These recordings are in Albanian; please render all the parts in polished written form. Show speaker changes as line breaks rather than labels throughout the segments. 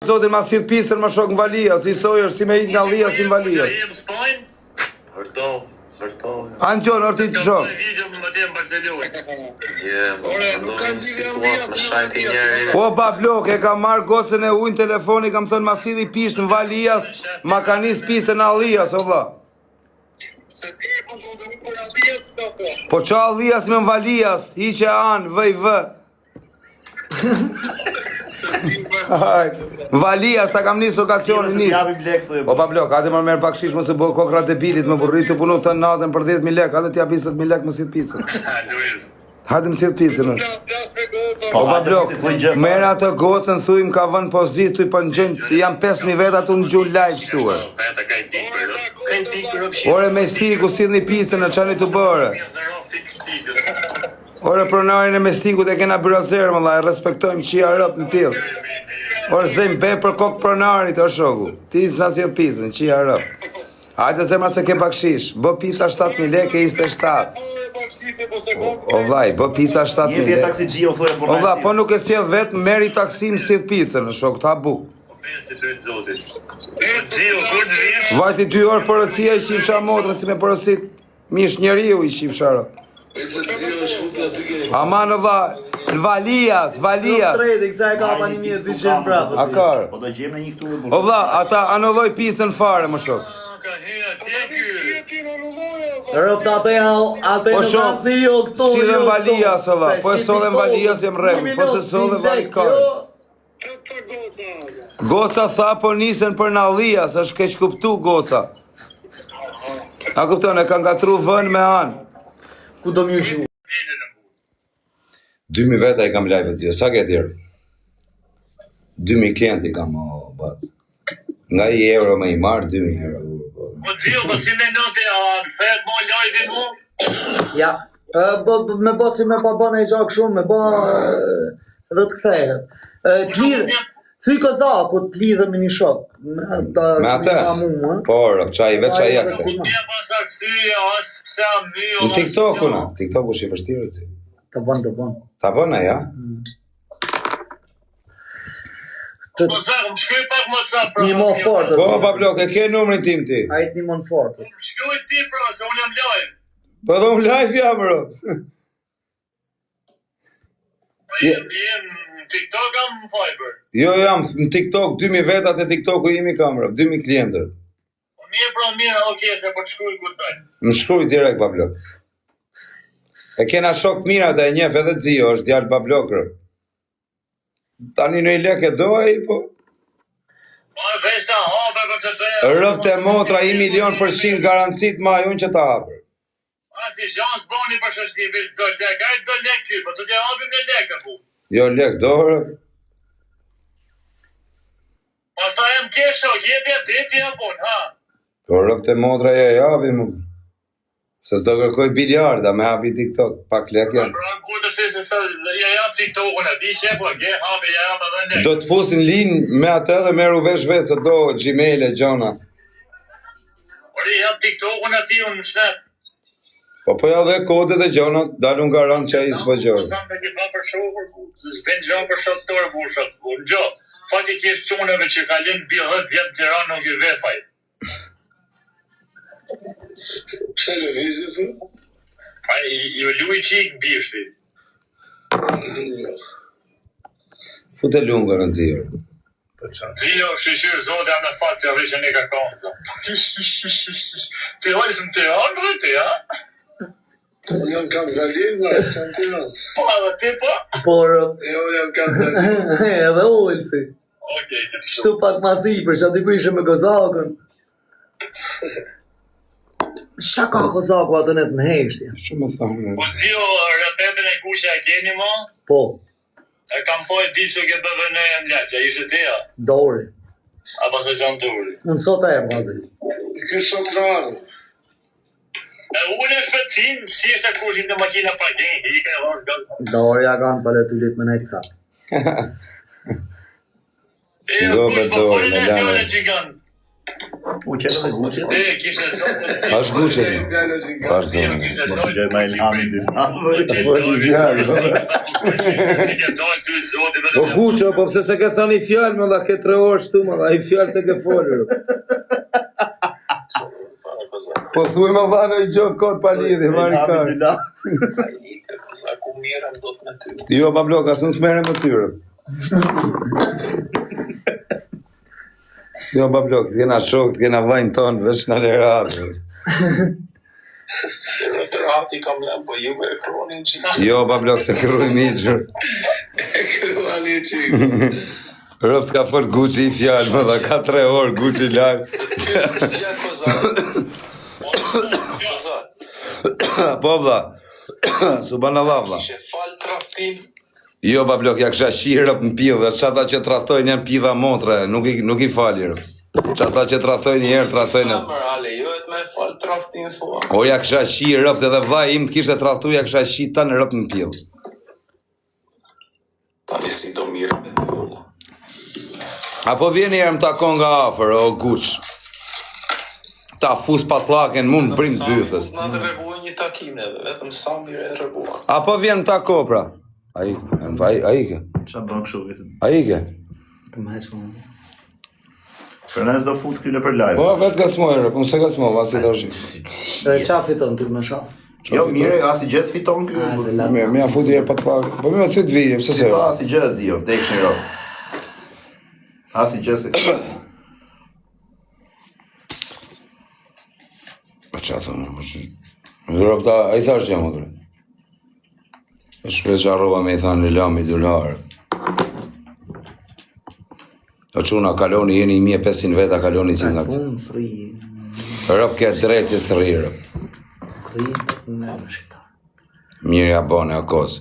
Zotin ma sill picën më shok në Valias, i soj është si me ik në Allias si në Valias.
Jem Spanjë?
Vërtov, vërtov.
Angjon, orë ti të shok.
Video më atje në Barcelonë.
Je, po,
Ore, nuk
ndodhi
ka
një
zgjidhje
situatë
Allias,
me
në
shajti
Allias,
njeri.
Po ba blok, e ka marrë gocën e ujnë telefoni, kam thënë ma silli picën në Valias, ma ka nis picën në Allias, o vlla.
Se ti po thotë unë për Allias do po.
Po qa Allias me në Valias, hiqe anë, vëj vë.
Se ti pas.
Aj, Valias, ta kam nisë lokacionin nis.
Japim lek thuaj.
O pa blok, hajde më merr pak shish mos e bë kokra debilit, më burri të punu të natën për 10000 lekë, hajde t'jap 20000 lekë më sill picën.
Luiz.
Hajde më sill picën. o.
Flas flas me goca.
Po,
O pa
hajde,
blok,
mos i thuj gjë,
merr
fare.
atë gocën thuj më ka vënë pozitë, thuj po në gjend, janë 5000 veta tu në gjuhë live këtu. e.
Veta ka i pikër. Ka i pikër
Ore me stiku sillni picën në çani të bërë.
Në rofti këtikës.
Ore pronarin e mestikut e kena byrazer më e respektojmë qia rëp në pill. Ore zejmë be për kokë pronarit, o shoku. Ti s'na sjell picën, qia rëp. Hajde zemra se ke pak shish. Bë pica 7000 lekë e 27.
Ore bakshishe po se kom.
O vllai, bë pica
Një
7000
vjet
lekë.
taksixhi o thuaj po.
O vlla, po nuk e sjell vet, merri taksi më sill picën, o shok, ta buk.
Po pesi drejt zotit. Zio, kur të vish?
Vajti 2 orë porosia i qifsha motrën si me porosit mish njeriu i qifsha rë. Aman o vlla, në Valias, Valias.
Trade, kësa e ka pa 1200 prapë.
A kar?
Po do gjejmë në një këtu.
O vlla, ata anulloj picën fare më shok.
Ah, Ka hy atje ky.
Ti ti në rulloje.
Rëp atë ja, atë
Po
në
shok,
kanë si jo këto,
si dhe
jo
në Valias,
këto.
valla, po e
Tash
solle në
TikTok,
Valias, jem rregull,
një
po se
minut,
solle
një
vari
lek,
kar.
jo.
Ç'të tha goca?
Goca tha po nisen për në Allias, është keq kuptu goca. A kupton, e ka ngatru vën me anë.
Ku do m'ju shu?
2000 veta i kam live zio, sa ke tjerë? 2000 klient i kam, o bat. Nga i euro me i marr 2000 euro.
Po zio, po si mendon ti, a kthehet mo live mu?
Ja, e, bo, me bo si me pa bën e gjak shumë, me bo e, dhe të kthehet. E, Të lidh, thyj kozaku të lidhe me një shok, me ata
Me
që
atë?
më tha mua.
Po, ro, çaj veç ai ja kthe.
Ja pas arsye, as pse a my
Në TikTok-u na, TikTok-u është i vështirë ti.
Të bën, të bën.
Ta bën ai, a?
Të
Po sa, më shkruaj pak më sa pra.
një mo fort.
Po, pa blok, e ke numrin tim ti.
Ai të ndihmon fort.
Më shkruaj ti pra, se unë jam live.
Po edhe unë live jam, bro.
Po jem, jem në TikTok am në Viber.
Jo, jam në TikTok, 2000 vetat e TikToku imi kam, bro, 2000 klientër.
Po mirë pra, mirë, okej, se po të shkruaj kur dal.
Më shkruaj direkt pa blok. E kena shok të mirë ata e njeh edhe Zio, është djalë pa blok. bro. Tani në i lek e do ai, po.
Po e veç ta hape për të bëj.
Rëp të motra 1 milion për qind garancit ma unë që ta hapër.
As i shans bani për shoqëri veç do lek, ai do lek ky, po do t'ja hapim me lek apo.
Jo lek do rë.
Pastaj jam kesho, jepja ti ti apo, ha.
Po rëp të motra ja japim. Se s'do kërkoj biliarda me hapi TikTok, pak lek janë.
Pra ku të se se sa ja jap TikTokun aty që po ke hape ja jap edhe lek.
Do të fusin linjë me atë dhe merru vesh vetë se do Gmail e gjona.
Ore jap TikTokun aty unë në shnet.
Po po ja dhe kodet e gjona, dalun garant që ai s'po gjorë.
Sa më ke bën për shokër, s'bën gjë për shoktor bushat. Po gjë. Faktikisht çunave që kalin mbi 10 vjet në Tiranë nuk i ve faj.
Pse lëvizi thu?
Ai ju luaj çik bishti.
Fute lungën në nxirë.
Po çfarë?
Zio, shyqyr zoti jam në fat se veç ne ka kanë. Ti holës në Tiranë, bre ti, ha?
Unë jam Kamzalin, vlla, s'jam Tiranë.
Po edhe ti po?
Por
Jo, unë jam Kamzalin.
edhe Olsi.
Okej, ke
Kështu pak ma sipër, që aty ku ishe me Kozakun. Qa ka Kozaku atë net në heshtje?
Shumë më thonë.
Po zio, rëtetën e kuqe e keni mo?
Po,
E kam po e di që ke bëve në e mleq, a ishe ti a?
Dori.
Apo se qanë duri?
Unë sot e erdha zi.
Ky sot ka ardhur.
E unë e shpetësin, si ishte kushin të makina pa gjenjë, i ka e dhosh gazë.
Dori ja kanë pale tylit me nejtë sa.
E,
Do
kush
be
po
dorë,
folin
me
e
lane.
fjale gjigant.
U qenë edhe Gucci.
E, kishte zonë.
A është Gucci?
Fjala gjigant.
Është zonë.
Mos u gjej me Ilhamin dy.
Po, një fjalë.
Si ke dalë ty zoti vetëm.
Po Guço, po pse se ke thënë një fjalë më dha ke tre orë shtu më dha, i fjalë se ke folur.
Fare kozak.
Po thuj më dha në i gjë kot pa lidhje, marri
Hapi
kar.
dy la.
Ai ike kozak, u mirem dot me ty.
Jo, Pablo, as unë s'merrem me tyre. Jo, Pablo, të kena shok, të kena vllajin ton, veç na lë rahat.
Rati kam lënë, po juve e kruanin çik.
Jo, Pablo, se kërroj miqër.
E kruani çik.
Rob s'ka fol Gucci i fjalë, më dha, ka tre orë Gucci live.
Ja kozak. Kozak.
Po vlla. Subhanallah vlla.
Kishe fal tradhtim.
Jo, Pablo, ja kisha shirë në pidh, dhe çata që tradhtojnë janë pidha motre, nuk i nuk i fali. rob. Çata që tradhtojnë një herë tradhtojnë.
Amër, ale johet me fal tradhtim thua.
O ja kisha shi robt edhe vllai im të kishte tradhtu, ja kisha shi tan rob në pidh.
Tani si do mirë me ty valla.
Apo vjen një herë më takon nga afër, o Guç. Ta fus patllaken mu në brim
Sami
bythës.
mund Na të rregulloj një takim neve, vetëm sa mirë e rregulluan.
Apo vjen më tako pra. Ai, ai, ai ke.
Qa bën kështu vetëm?
Ai ke.
Më heq më.
Për ne s'do fut ky në për live.
Po vetë gacmoj, rob, unë se gacmova si tash.
E qa fiton ty me sha?
Jo, mirë, asnjë gjë s'fiton ky.
A, se la.
Mirë, më ja futi herë patllakën. Po mirë, ty të vijë, pse
Si
se?
tha asnjë gjë zio, vdekshin rob. Asnjë gjë si.
Po çfarë thonë, po ç'u. Rob ta, ai thash jam atë. Është veç harrova me i thanë lami dolar. O çuna kaloni jeni 1500 veta kaloni gjithë nga të.
Unë s'ri,
Rob ke drejtë që s'rri rob.
nuk rri, unë e në shqiptar.
Mirë ja bone, akos.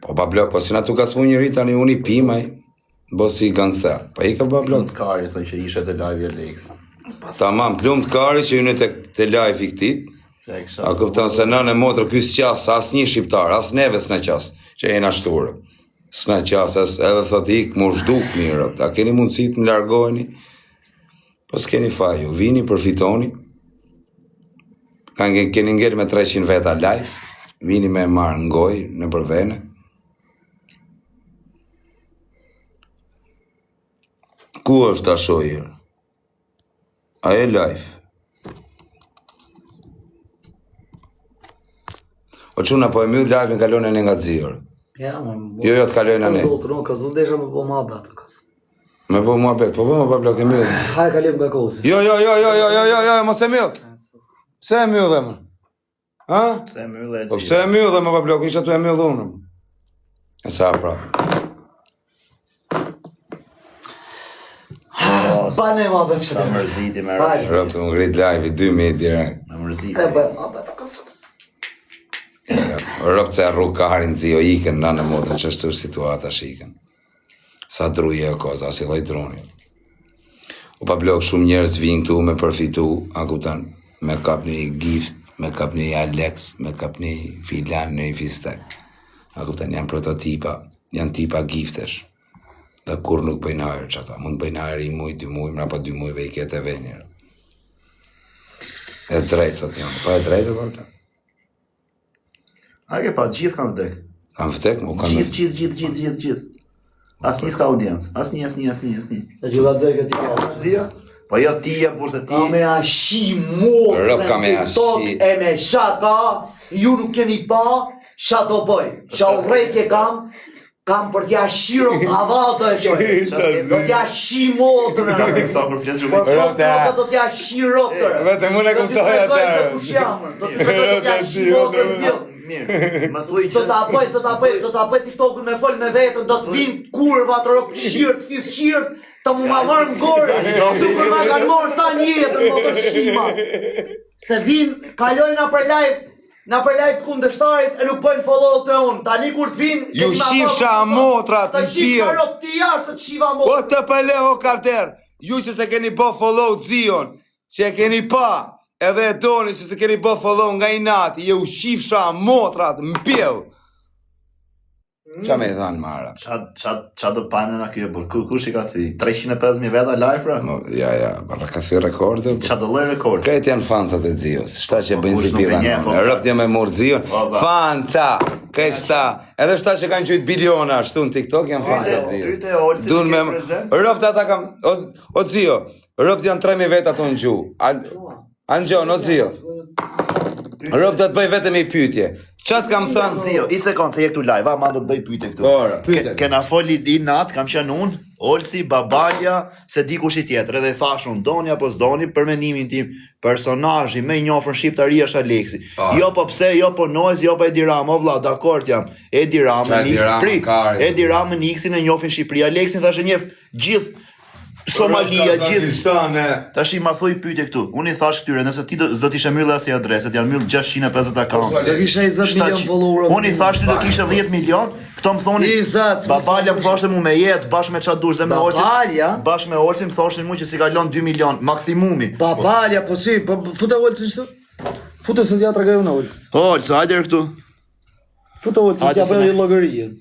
Po pa blok, po si na tu kacmu njëri tani unë i pim ai. Bo si gangster. Po i ka pa blok.
Kari thoi që ishe te live i Alex.
Tamam, të lumt kari që ju në te, te live i këtij.
Ja e kisha.
A kupton se nënë e motrë ky s'qas asnjë shqiptar, as neve s'na qas, që jena shturë. S'na qas as edhe thot ik mu zhduk mirë, rob. A keni mundësi të më largoheni? Po s'keni faj ju, vini përfitoni. Kanë keni ngel me 300 veta live, vini me e marr në gojë nëpër vene. Ku është ta shoh herë? A e live? O çuna po e mbyll live-in kalon ne nga zior.
Ja, më më.
Jo, jo, të kalojnë ne.
Zotër, unë ka zonë desha me bo muhabet, o kos.
Me po muhabet, po po më pa blok e mbyll.
Hajde kalim nga kozi.
Jo, jo, jo, jo, jo, jo, jo, jo, mos e mbyll. Pse e mbyll më? Ha?
Pse e mbyllë e
Po pse e mbyll më pa blok, isha tu e mbyll unë. E sa pra.
Pa ne muhabet që
Sa
të
mërziti me
Hajde.
rob.
Rob të më ngrit live-i 2000 direkt.
Me mërziti.
E bëjmë muhabet, o kos.
Rob të rrugë karin zio ikën në në motrën që është situata që ikën. Sa druje e koza, si lloj droni. O pa blok, shumë njerëz vinë këtu me përfitu, a kupton, me kap një gift, me kap një Alex, me kap një filan, një fistek. A kupton, janë prototipa, janë tipa giftesh. Dhe kur nuk bëjnë hajër që ata, mund bëjnë hajër i muj, dy muj, mrapa dy mujve i ketë e venjërë. E drejtë, thot njëri, po e drejtë, po vërtet.
A ke pa gjithë kanë vdek.
Kanë vdek, u kanë
Gjithë, gjithë, gjithë, gjithë, gjithë, gjithë. Asnjë s'ka audiencë. Asnjë, asnjë, asnjë, asnjë.
Dhe t'ju ka dzërë këtë i
Zia? Po jo ti ja burse ti.
Ka me ashi motrën
Rob ka me
TikTok
ashi.
E me shaka, ju nuk keni pa, sha do bëj. Sha urrejtje kam, kam për t'ja shiro hava do e qoj. Do t'ja shi motrën.
Sa teksa kur flet
Por
shumë.
po,
Rob te-
po, do t'ja shi rotër.
Vetëm unë e kuptoj
Do t'ju tregoj
atë.
se kush jam, do t'ju tregoj do t'ja shi motrën jo.
Mirë. Më thuaj
Do
gjë.
ta bëj, do ta bëj, do ta bëj TikTokun me fol me vetën, do të vinë kurva të rob shirt, fis shirt, të mu ma marrë në gore, super ma kanë marrë ta një jetën, po të shima. Se vinë, kalojnë na për live, na për live të kundërshtarit e nuk bëjnë follow të unë. Tani kur të vinë,
Ju
keni ma
shifsha
marrë-
motrat
Të
në
shifsha
pirë.
rob ti jashtë të shiva
O
motrat.
të pële o Carter, ju që se keni bo follow Zion, që e keni pa, edhe e doni që se keni bo follow nga inati, ju shifsha motrat në pjell. Qa me i thanë mara?
Ça ça ça do panë na kjo bur. Ku kush i ka thy? 350.000 veta live pra?
Mo, ja, ja, pra ka thy rekorde. po.
Ça do lloj rekord?
Krejt janë fansat e Zios. Shta që
Po,
bëjnë
kush
si
nuk e
pila
njeh,
në.
po,
Rëpt jam me mur Zion.
Po, ba.
Fanca! Krejt shta. Edhe shta që kanë qujt biliona ashtu në TikTok janë fansat e Zios.
Pyete Olsi
Dun
ke
me
prezent?
Rëpt ata kam o, o Zio, rëpt janë 3000 veta ato në gjuhë. A a në gjuhë, o Zio. Rëpt do të bëj vetëm i pyetje. Qa të kam thënë?
Zio, i sekond se je këtu live, ama do të bëj pyetje këtu.
Ora, pyete.
Ke, kena foli di nat, kam qenë unë, Olsi, Babalja, se di kush i tjetër, edhe i thash unë, doni apo s'doni, për mendimin tim, personazhi më i njohur në Shqiptari është Aleksi.
Pa.
Jo po pse, jo po Noiz, jo po Edi Rama, o vlla, dakord jam. Edi Rama,
Qa Edi
Nix,
Rama,
prit.
kari.
Edi Rama Nixin e njohin në Shqipëri, Aleksin thashë njeh gjithë Somalia, gjithë
Kazakistane.
Tash i ma thuj pyetje këtu. Unë i thash këtyre, nëse ti do s'do të ishe mbyllë asnjë adresë, të janë mbyll 650 akaunte.
Do kisha 20 milion
700.
follower.
Unë i thash ty do kishe 10 milion, këto më thonin.
I zat, s'mos
Babalja më thoshte mu me jetë, bashkë me çfarë dush dhe me Olsin.
Babalja?
Bashkë me Olsin më thoshin mu që si kalon 2 milion maksimumi.
Babalja, po si, po fute Olcin çtu?
Fute se t'ja tregoj unë Olsi.
Olsi, hajde këtu.
Fute Olsi,
Hajde
t'ja
se
bëj
ne-
llogarinë.